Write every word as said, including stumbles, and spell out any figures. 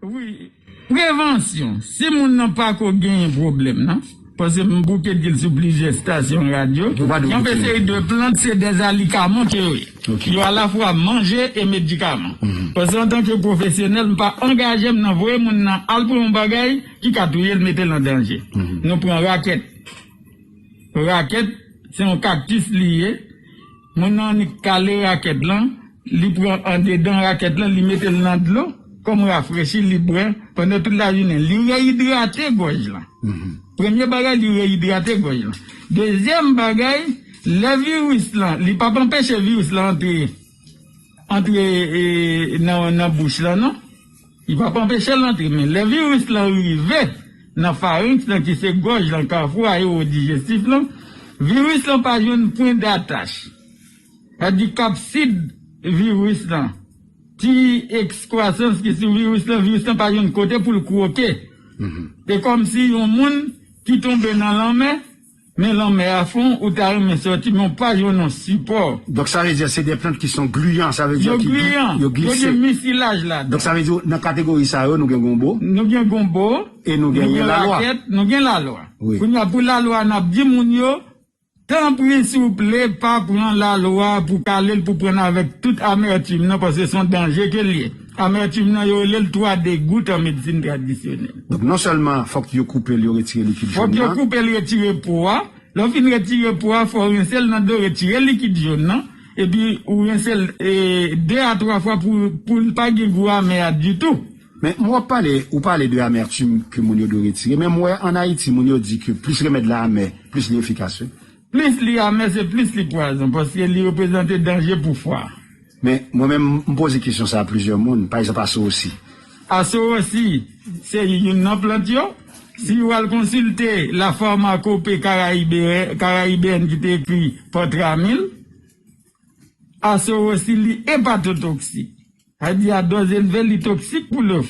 Wi, prevansyon. Si moun nan pako genyen pwoblèm nan, paske m bouke di l sou plizyè estasyon radyo, y a yon seri de plant, se dè alikaman ke yo ye. Yo alafwa manje e medikaman. Paske antanke pwofesyonèl, m pa angaje m nan voye moun nan al pran yon bagay ki ka touye l, mete l an danje. Nou pran rakèt. Rakèt, se yon kaktis li ye. Moun nan annik kale rakèt lan, li pran andedan rakèt lan, li mete l nan dlo, kòm rafrechi, li bwè pandan tout lajounen. Li reyidrate gòj lan. Premye bagay, li reyidrate gòj lan. Dezyèm bagay, lè viris lan, li p ap anpeche viris lan antre, antre e, nan, nan bouch lan, non. Li p ap anpeche l antre, men lè viris lan rive nan farenks lan, ki se gòj lan, kafou aewodijestif lan, viris lan pa jwenn pwen datach. Sa di kapsid viris lan, ti ekskwasans ki sou viris lan, viris lan pa jwenn kote pou l kwoke. Se kòmsi yon moun ki tonbe nan lanmè, men lanmè a fon, ou ta renmen sòti, men ou pa jwenn yon sipò. Donk, sa vle di, se de plant ki son gliyan, sa vle di ki gli- yo glise. Yo gen misilaj ladan. Donk, sa vle di, nan kategori sa yo, nou gen gonbo. Nou gen gonbo. E nou gen lalwa. Nou gen rakèt, nou gen lalwa. Wi. Kounye a, pou lalwa, n ap di moun yo, tanpri, souple, pa pran lalwa pou kale l, pou pran l avèk tout amètim nan, paske se yon danje ke l ye. Amètim nan, yo rele l twa degout an medsin tradisyonèl. Donk, non sèlman fòk yo koupe l, yo retire likid jòn nan. Fòk yo koupe l, retire po a. Lè w fin retire po a, fò w rense l nan dlo, retire likid jòn nan. Epi, ou rense l, e, de a twa fwa pou, pou l pa gen gou amè a ditou. Men, mwen w ap pale, ou pale de amètim ke moun yo dwe retire. Men, mwen, an Ayiti, moun yo di ke plis remèd la amè, plis li efikas, wi. Plis li amè, se plis li pwazon, paske li reprezante danje pou fwa. Men, mwen menm, m poze kesyon sa a plizyè moun, pa egzanp, asowosi. Asowosi, se youn nan plant yo. Si w al konsilte La Pharmacopée Caraïbe-, Caribéenne ki te ekri Pantramil, asowosi, li epatotoksik. Sa di a dòz elve, li toksik pou le fwa.